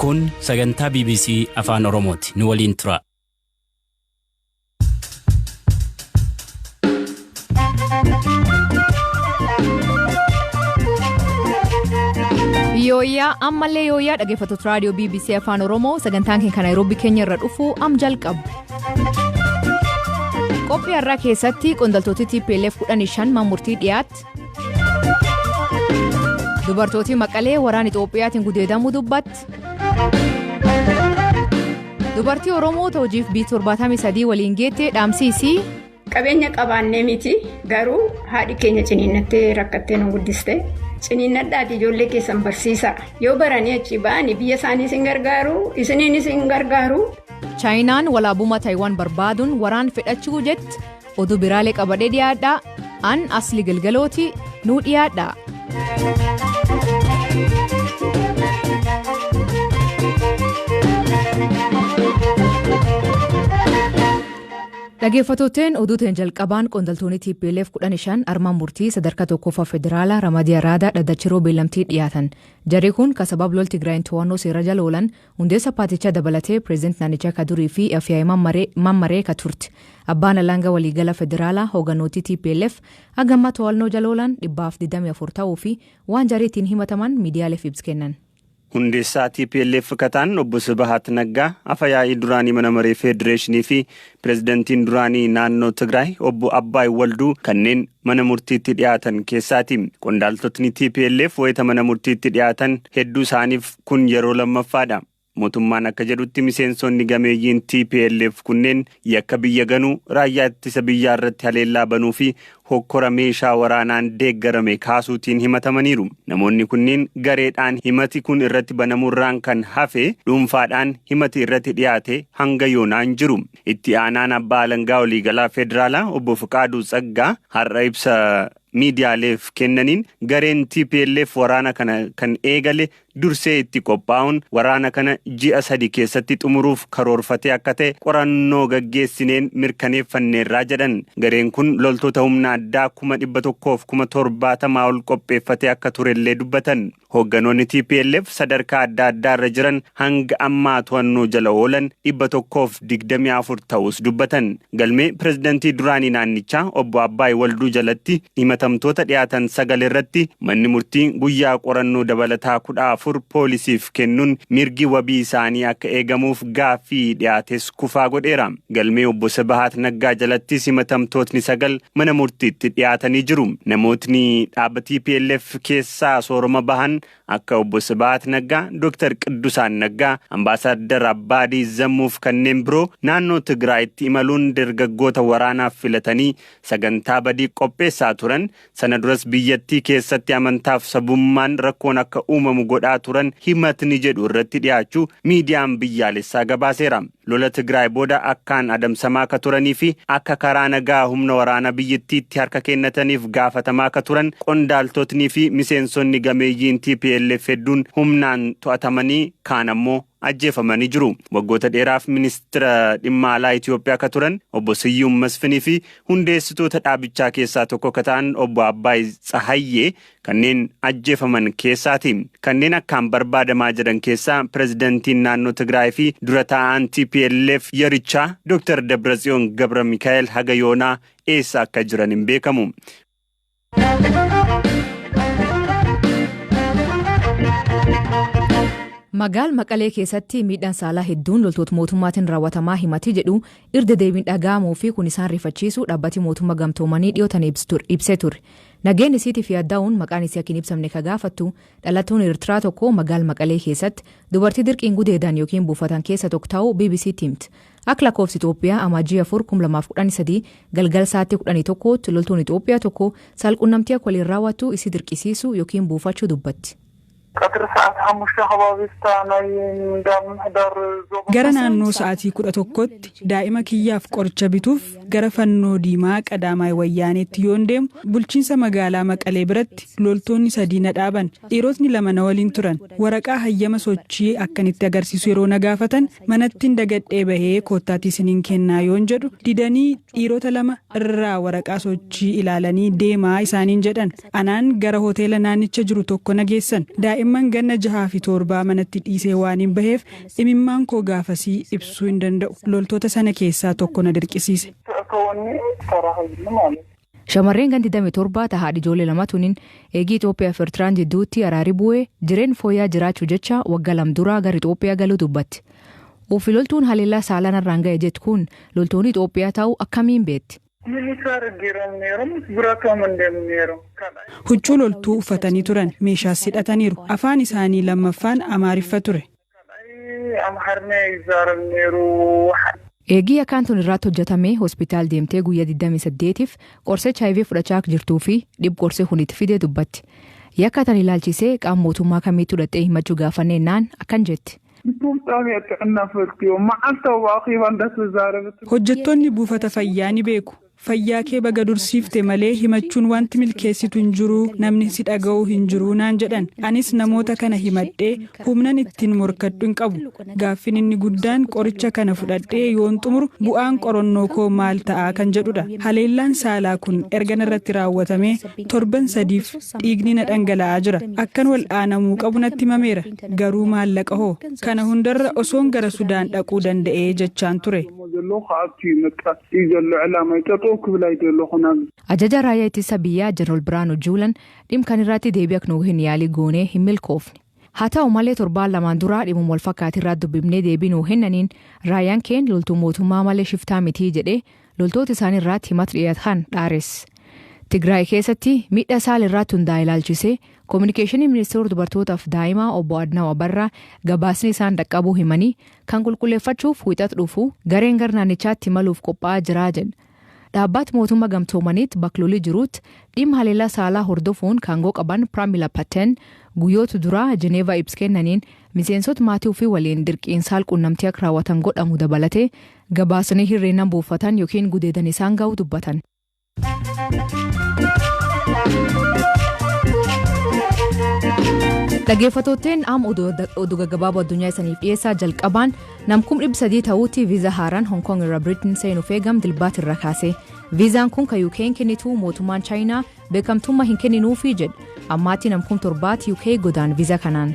Kun sagantaa BBC Afaan Oromooti. Nu waliin tura. Yooyyaa ammallee yooyyaa dhaggeeffattoota raadiyoo BBC Afaan Oromoo sagantaan keenya kan Naayiroobii keenya irra dhufu am jalqabu. Qophii har'aa keessatti qondaaltota TPLF 15 murtii dhiyaatti. Dubartooti Maqalee waraana Itoophiyaatiin gudeedamuu dubbatti. Dubartii Oromoo hojiif B 73 waliin geette dhaamsiisii. Qabeenya qabaannee miti garuu haadhi keenya ciniinnattee rakkattee nu guddiste. Ciniinnadhaati ijoollee keessan barsiisaa. Yoo baranii achi ba'anii biyya isaanii isin gargaaru isiniin isin gargaaru. Chaayinaan walaabummaa Taayiwaan barbaaduun waraan fedhachuu jetti oduu biraalee qabadhee dhiyaadhaa. An asli galgalooti nuu dhiyaadha. Dhaggeeffattooteen oduuteen jalqabaan qondaaltonni TPLF 15 armaan murtii sadarkaa tokkoffaa federaalaa Ramadii Araadaa Dhaddachiroo beellamtii dhiyaatan. Jarri kun kan sababa lola Tigraayin to'annoo seera jala oolan hundeessa paartichaa dabalatee pireezidaantii naannichaa Kadurii fi Afyaa'ii Mammaree ka turte. Abbaan alaangaa waliigala federaalaa hoogganooti TPLF haga ammaa to'annoo jala oolan 124 ta'uu fi waan jarri ittiin himataman miidiyaaleef ibsa kennan. Hundeessaa TPLF kataan obbo Sibahat Naggaa afayaa'ii duraanii mana maree federeeshinii fi pireezidantiin duraanii naannoo Tigraay obbo Abbaay Walduu kanneen mana murtiitti dhiyaatan keessaati. Qondaaltotni TPLF wayita mana murtiitti dhiyaatan hedduu isaaniif kun yeroo lammaffaadha. Mootummaan akka jedhutti miseensonni gameeyyiin TPLF kunneen yakka biyya ganuu raayyaa ittisa biyyaa irratti haleellaa banuu fi hokkora meeshaa waraanaan deeggarame kaasuutiin himatamaniiru. Namoonni kunneen gareedhaan himati kun irratti banamuurraan kan hafe dhuunfaadhaan himati irratti dhiyaate hanga yoonaan jiru. Itti aanaan abbaa alangaa waliigalaa federaalaa obbo Fiqaaduu Tsaggaa har'a ibsa miidiyaaleef kennaniin gareen TPLF waraana kana kan eegale dursee itti qophaa'uun waraana kana ji'a 3 keessatti xumuruuf karoorfatee akka ta'e qorannoo gaggeessineen mirkaneeffanneerraa jedhan. Gareen kun loltoota humna addaa 170,000 ol qopheeffatee akka turellee dubbatan. Hoogganoonni TPLF sadarkaa adda addaa irra jiran hanga ammaa to'annoo jala oolan 124 ta'us dubbatan. Galmee pireezidantii duraanii naannichaa obbo Abbaay Walduu jalatti himatamtoota dhiyaatan 9 irratti manni murtii guyyaa qorannoo dabalataa 14 poolisiif kennuun mirgi wabii isaanii akka eegamuuf gaaffii dhiyaates kufaa godheera. Galmee obbo Sibahat Naggaa jalattis himatamtootni 9 mana murtiitti dhiyaatanii jiru. Namootni dhaaba TPLF keessaa sooroma bahan akka obbo Sibahat Naggaa, Dr. Qiddusaan Naggaa, Ambaasaadar Abbaadii Zammuuf kanneen biroo naannoo Tigraayitti imaluun dargaggoota waraanaaf filatanii sagantaa badii qopheessaa turan. Sana duras biyyattii keessatti amantaaf sabummaan rakkoon akka uumamu godhaa turan himatni jedhu irratti dhiyaachuu miidiyaan biyyaalessaa gabaaseera. Lola Tigraay booda akkaan adamsamaa akka turanii fi akka karaa nagaa humna waraanaa biyyattiitti harka kennataniif gaafatamaa akka turan qondaaltotnii fi miseensonni gameeyyiin TPLF hedduun humnaan to'atamanii kaan ammoo ajjeefamanii jiru. Waggoota dheeraaf ministeera dhimma alaa Itoophiyaa akka turan obbo Siyyuum Masfinii fi hundeessitoota dhaabichaa keessaa tokko akka ta'an obbo Abbaay Tsahayyee kanneen ajjeefaman keessaati. Kanneen akkaan barbaadamaa jiran keessaa pireezidantiin naannoo Tigraay fi dura taa'aan TPLF yerichaa Dr. Dabratsiyoon Gabra Mikaa'el haga yoonaa eessa akka jiran hin beekamu. Magaal Maqalee keessatti miidhaan saalaa hedduun loltoota mootummaatiin raawwatamaa himati jedhu irra deebiin dhaga'amuu fi kun isaan rifachiisu dhaabbati mootummaa gamtoomanii dhiyootan ibsee ture. Nageenyi isiitiif yaaddaa'uun maqaan isii akka hin ibsamne ka gaafattu dhalattuun Eertiraa tokko magaal Maqalee keessatti dubartii dirqiin gudeedan yookiin buufatan keessa tokko ta'uu BBCtti himti. Akka lakkoofsa Itoophiyaa amajjii 4 2013 galgal sa'aatii 11tti loltuun Itoophiyaa tokko saalqunnamtii akka waliin raawwattu isii dirqisiisuu yookiin buufachuu dubbatti. Gara naannoo sa'aatii 11tti daa'ima kiyyaaf qoricha bituuf Gara Fannoo Diimaa Qadaamaay Wayyaaneetti yoon deemu, bulchiinsa magaalaa Maqalee biratti loltoonni sadii na dhaaban. Dhiirotni lama na waliin turan. Waraqaa hayyama sochii akkanitti agarsiisu yeroo na gaafatan, manattiin dagadhee bahee, koottaatii isiniin kennaa yoon jedhu didanii, dhiirota lama irraa waraqaa sochii ilaalanii deemaa isaaniin jedhan. Anaan gara hoteela naannicha jiru tokko na geessan. Daa'imman ganna 6 fi 7 manatti dhiisee waan hin baheef, imimmaan koo gaafasii ibsuu hin danda'u. Loltoota sana keessaa tokko na dirqisiise. Shamarreen ganti 27 ta haadha ijoollee lama tuniin eegii Itoophiyaa fi Eertiraan jidduutti araari bu'ee jireen fooyya'aa jiraachuu jecha waggaa 2 duraa gara Itoophiyaa galuu dubbatti. Ufi loltuun haleellaa saalaan irraan ga'e jettu kun loltoonni Itoophiyaa ta'uu akkamiin beekti? Huccuu loltuu uffatanii turan, meeshaas hidhataniiru. Afaan isaanii lammaffaan Amaariffa ture. Eegii akkaan tun irratti hojjetame hospitaal deemtee guyyaa 28f qorsa HIV fudhachaa akka jirtuu fi dhib qorsee kun itti fide dubbatti. Yakka tan ilaalchisee qaama mootummaa kamiitti hidhattee himachuu gaafanneenaan akkan jetti. Hojjettoonni buufata fayyaa ni beeku. Fayyaa kee baga dursiifte malee himachuun wanti milkeessitu hin jiru, namni si dhaga'u hin jiru naan jedhan. Anis namoota kana himadhee humnan ittiin morkadhu hin qabu. Gaaffin inni guddaan qoricha kana fudhadhee yoon xumuru bu'aan qorannoo koo maal ta'a kan jedhudha. Haleellaan saalaa kun erga narratti raawwatamee torban 3f dhiigni na dhangala'aa jira. Akkan wal'aanamuu qabu natti himameera. Garuu maallaqa hoo? Kana hundarra osoon gara Sudaan dhaquu danda'ee jechaan ture. Ajaja raayyaa ittisa biyyaa Jeneraal Biraanuu Juulan dhimma kan irratti deebii akka nuu hin yaalii goonee hin milkoofne. Haa ta'u malee, torbaan 2n duraa dhimuma wal fakkaatirraa dubbifnee deebii nuu kennaniin, raayyaan keen loltuu mootummaa malee shiftaa mitii jedhee loltoota isaanii irratti himata dhiyaatan dhaares. Tigraay keessatti miidhaa saala irratti hundaa'e ilaalchisee koominikeeshinii ministeera dubartootaaf daa'imaa obbo Adnaaw Abarraa gabaasni isaan dhaqqabuu himanii, kan qulqulleeffachuuf Wiixata dhufu gareen gara naannichaatti imaluuf qophaa'aa jiraa jedha. Dhaabbata Mootummaa Gamtoomaniitti bakka lolli jirutti dhimma haleellaa saalaa hordofuun kaangoo qaban Piraamila Patten guyyoota duraa Jeneevaa ibsa kennaniin, miseensota maatii ofii waliin dirqiin saal quunnamtii akka raawwatan godhamu dabalatee gabaasanii hirreennan buufatan yookiin gudeedan isaan ga'uu dubbatan. Dhaggeeffattootteen, am oduu gaggabaaboo addunyaa isaniif dhiyeessaa. Jalqabaan namkum 300 ta'uutti viizaa haaraan Hong Kong irraa Biritiin seenuuf eegam Dilbaata irra kaase. Viizaan kun kan UK'n kennitu mootummaan Chaayinaa beekamtummaa hin kenninuufi jedhe. Ammaatti namkum 7tti UK godaan viizaa kanaan.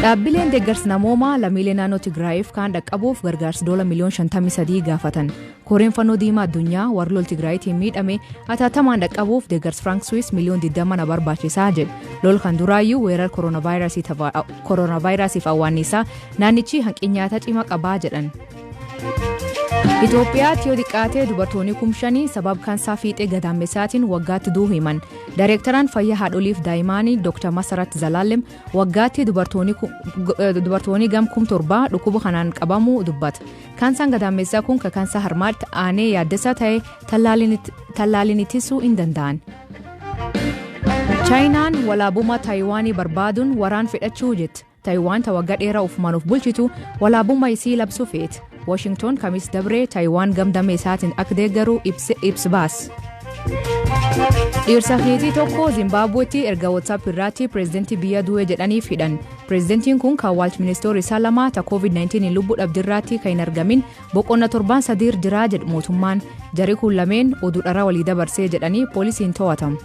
Dhaabbileen deeggarsa namoomaa lammiilee naannoo Tigraayiif kaan dhaqqabuuf gargaarsa doola miliyoon 53 gaafatan. Koreen Fannoo Diimaa Addunyaa warri lol Tigraayitiin miidhame atattamaan dhaqqabuuf deeggarsa Frank Swiss miliyoon 20 na barbaachisaa jedhe. Lol kan duraayyuu weerar kooronaavaayirasiif awwaannisaa naannichi hanqina nyaataa cimaa qabaa jedhan. Itoophiyaatti yoo xiqqaate dubartoonni 5,000 sababa kaansaa fiixee gadaamessaatiin waggaatti du'uu himan. Daayirektaraan fayyaa haadholiif daa'immanii Dr. Masarat Zalaalem waggaatti dubartoonni gam 7,000 dhukkuba kanaan qabamuu dubbata. Kaansaan gadaamessaa kun kan kaansaa harmaatti aanee yaaddessaa ta'e tallaaliin ittisuu hin danda'an. Chaayinaan walaabummaa Taayiwaanii barbaaduun waraan fedhachuu jetti. Taayiwaan ta waggaa dheeraa ofumaan of bulchitu walaabummaa isii labsuu feeti. Washington Kamis dabree Taayiwaan gamdame isaatiin akka deeggaru ibsa baas. Dhiirsaaf niitii tokko Zimbabweetti erga WhatsApp irratti pireezidantii biyya du'e jedhaniif hidhan. Pireezidantiin kun kan waalch ministeerri isaa lama ta COVID-19 lubbuu dhabdirraatti kan hin argamin boqonna torbaan 3 jiraa jedhu mootummaan. Jari kun lameen oduu dharaa walii dabarsee jedhanii poolisiin to'atamu.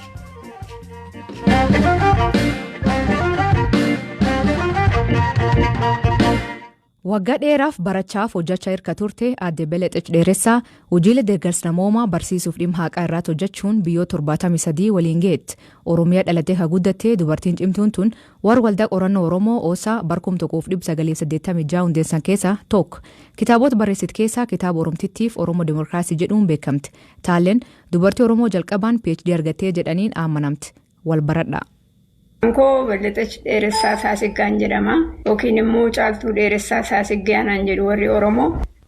Waggaa dheeraaf barachaaf hojjechaa erga turte aadde Belexech Dheeressaa hojiilee deeggarsa namoomaa, barsiisuuf, dhimma haqaa irratti hojjechuun biyyoota 73 waliin geetti. Oromiyaa dhalattee kan guddatte dubartiin cimtuun tun warra Waldaa Qorannoo Oromoo Oosaa barkum 1986 hundeessan keessaa tokko. Kitaabota barreessite keessaa kitaaba Oromtittiif Oromoo Dimookiraasii jedhuun beekamte. Taalleen dubartii Oromoo jalqabaan PhD argattee jedhaniin amanamte. Wal baradha. Koo Bal'axach Dheeressaa Saasiggaan jedhama. Yookiin immoo Caaltuu Dheeressaa Saasiggaanaan jedhu warri Oromoo.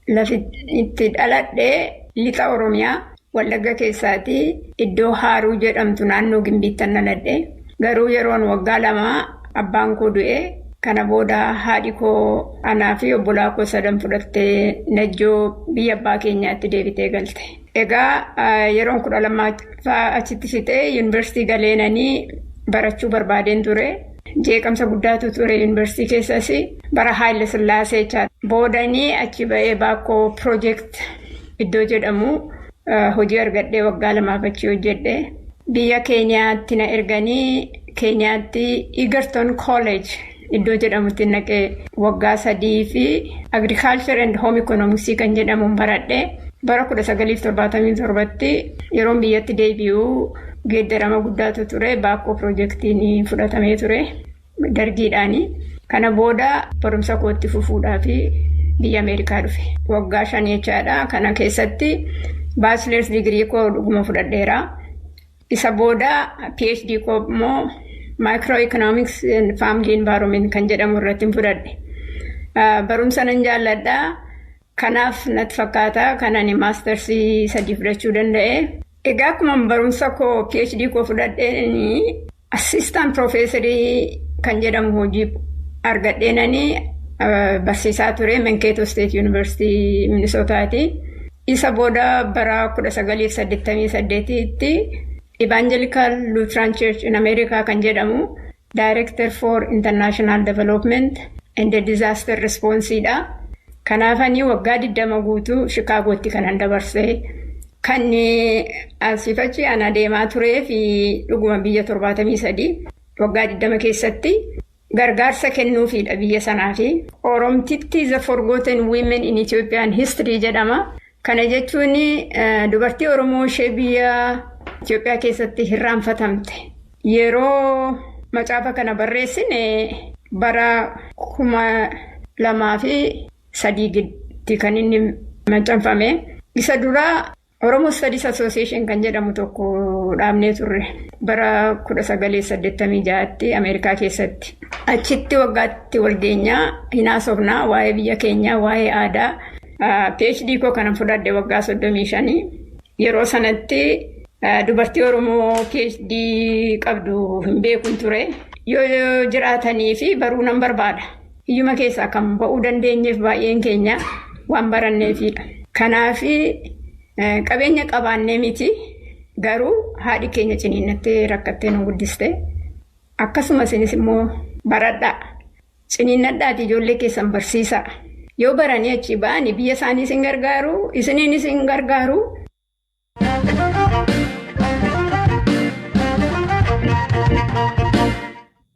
Lafi itti dhaladhee lixa Oromiyaa Wallagga keessaati, iddoo Haaruu jedhamtu naannoo Gimbiittan dhaladhe. Garuu yeroon waggaa 2 abbaan koo du'e. Kana booda haadhi koo anaa fi obbolaa koo sadan fudhattee Najjoo biyya abbaa keenyaatti deebitee galte. Egaa yeroon 12ffaa achitti fixee yuunivarsiitii galeenanii barachuu barbaadeen ture. Jeeqamsa guddaatu ture yuunivarsiitii keessas bara Haayile Sillaasee jechaadha. Boodanii achi ba'ee Baakkoo Project iddoo jedhamu hojii argadhee waggaa 2f achi hojjedhe. Biyya Keeniyaatti na erganii, Keeniyaatti Egerton College iddoo jedhamutti naqee waggaa 3 fi Agriculture and Home Economics kan jedhamuun baradhe. Bara 1977tti yeroon biyyatti deebi'u geeddarama guddaatu ture. Baakkoo Piroojeektiin fudhatamee ture dargiidhaani. Kana booda barumsa kootti fufuudhaaf biyya Ameerikaa dhufe. Waggaa 5 jechaadha. Kana keessatti bachelor's degree koo dhuguma fudhadheera. Isa booda PhD koo immoo Microeconomics and Family Environment kan jedhamu irratti fudhadhe. Barumsa nan jaalladha. Kanaaf natti fakkaata kan ani mastersii 3 fudhachuu danda'e. Egaa akkuma barumsa koo PhD koo fudhadheen assistant professorii kan jedhamu hojii argadheenanii barsiisaa ture Mankato State University Minnesotaati. Isa booda bara 1988tti Evangelical Lutheran Church in America kan jedhamu Director for International Development and Disaster Response dha. Kanaafanii waggaa 20 guutuu Shikaagootti kanan dabarse. Kan asiifachi ana deemaa turee fi dhuguma biyya 73 waggaa 20 keessatti gargaarsa kennuufiidha biyya sanaafi. Oromtitti The Forgotten Women in Ethiopian History jedhama. Kana jechuun dubartii Oromoo ishee biyya Itoophiyaa keessatti hirraanfatamte. Yeroo macaafa kana barreessine bara 2003tti kan inni maxxanfame. Isa duraa Oromo Studies Association kan jedhamu tokko dhaabnee turre bara 1986tti Ameerikaa keessatti. Achitti waggaatti walgeenyaa hin haasofnaa waa'ee biyya keenyaa, waa'ee aadaa. PhD koo kanan fudhadhe waggaa 35. Yeroo sanatti dubartii Oromoo PhD qabdu hin beekun ture. Yoo jiraatanii fi baruu nan barbaada. Hiyyuma keessaa kan ba'uu dandeenyeef baay'een keenya waan baranneefidha. Kanaaf qabeenya qabaannee miti, garuu haadhi keenya ciniinnattee rakkattee nu guddiste. Akkasumas isinis immoo baradhaa. Ciniinnadhaati ijoollee keessan barsiisaa. Yoo baranii achi ba'anii biyya isaanii isin gargaaru, isiniin isin gargaaru.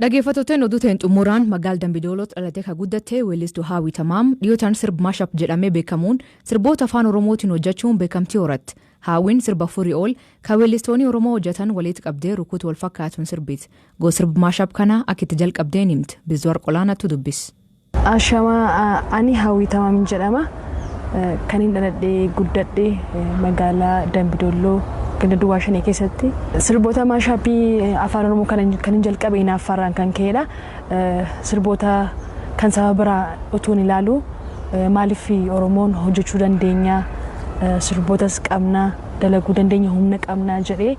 Dhaggeeffattootni, oduu ta'een xumuraan, magaala Dambidoolootti dhalatee kan guddatte weellistuu Haawii Tamaam dhiyootaan sirba mashup jedhamee beekamuun sirboota afaan Oromootiin hojjechuun beekamtii horatte. Haawiin sirba afurii ol kan weellistoonni Oromoo hojjetan walitti qabdee rukutu wal fakkaatuun sirbiti. Gosa sirba mashup kana akka itti jalqabdeen himte. Bizuwar Qolaanatu dubbis. Ashamaa, ani Hawwii Tamaamiin jedhama. Kan hin dhaladhee guddadhe magaalaa Dambidolloo, ganda Duwwaa Shanee keessatti. Sirboota mashupii afaan Oromoo kan hin jalqabe inaaffaarraan kan ka'edha. Sirboota kan saba biraa utuu hin ilaalu, maaliif Oromoon hojjechuu dandeenya, sirbootas qabna, dalaguu dandeenya, humna qabna jedhee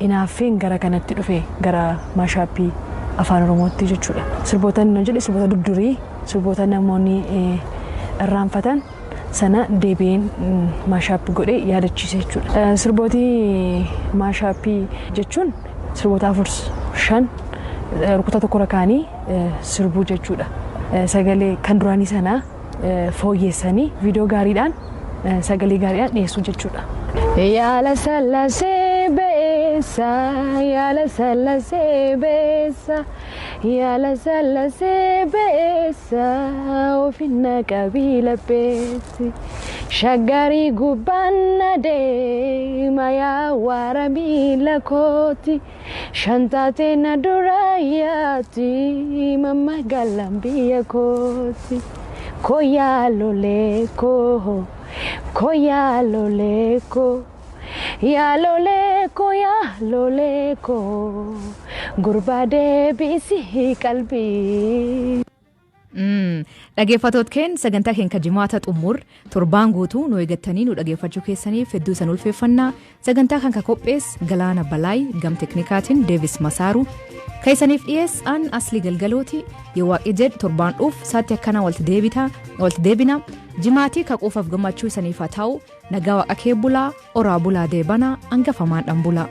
inaaffeen gara kanatti dhufe, gara mashupii afaan Oromootti jechuudha. Sirboota inni hojjedhe sirboota durdurii, sirboota namoonni irraanfatan sana deebi'een mashup godhee yaadachiise jechuudha. Sirbooti mashupii jechuun sirboota afur, shan rukuta tokkorra kaanii sirbuu jechuudha. Sagalee kan duraanii sana fooyyessanii viidiyoo gaariidhaan, sagalee gaariidhaan dhiyeessuu jechuudha. Yaala sallasee beessa, yaala sallasee beessa, yaala sallasee beessa, ofinna qabiila beessi. Shaggarii gubbaan na deema, yaa waara miila kooti. Shantaatee na dura yaati, mamma galaan biyya kooti. Koyaa lolee koo, koyaa lolee koo. Yaa lolee koo, yaa lolee koo, gurbaa deebisii qalbii. Dhaggeeffattoota keenya, sagantaa keenya jimaata xumur torbaan guutuu nu eeggattanii nu dhaggeeffachuu keessaniif hedduu isin ulfeeffannaa. Sagantaa kan qopheesse Galaana Balaay, gam teknikaatiin Deevis Masaaru. Keessaniif dhiyeessaan Asli Galgalooti. Yoo waaqi jedhu torbaan dhuuf saatti akkana walitti deebina. Jimaatii kaquufaaf gammachuu isaniif haa ta'u, nagaa waaqa kee bulaa, oraa bulaa, deebanaa hangafamaan dhan bulaa.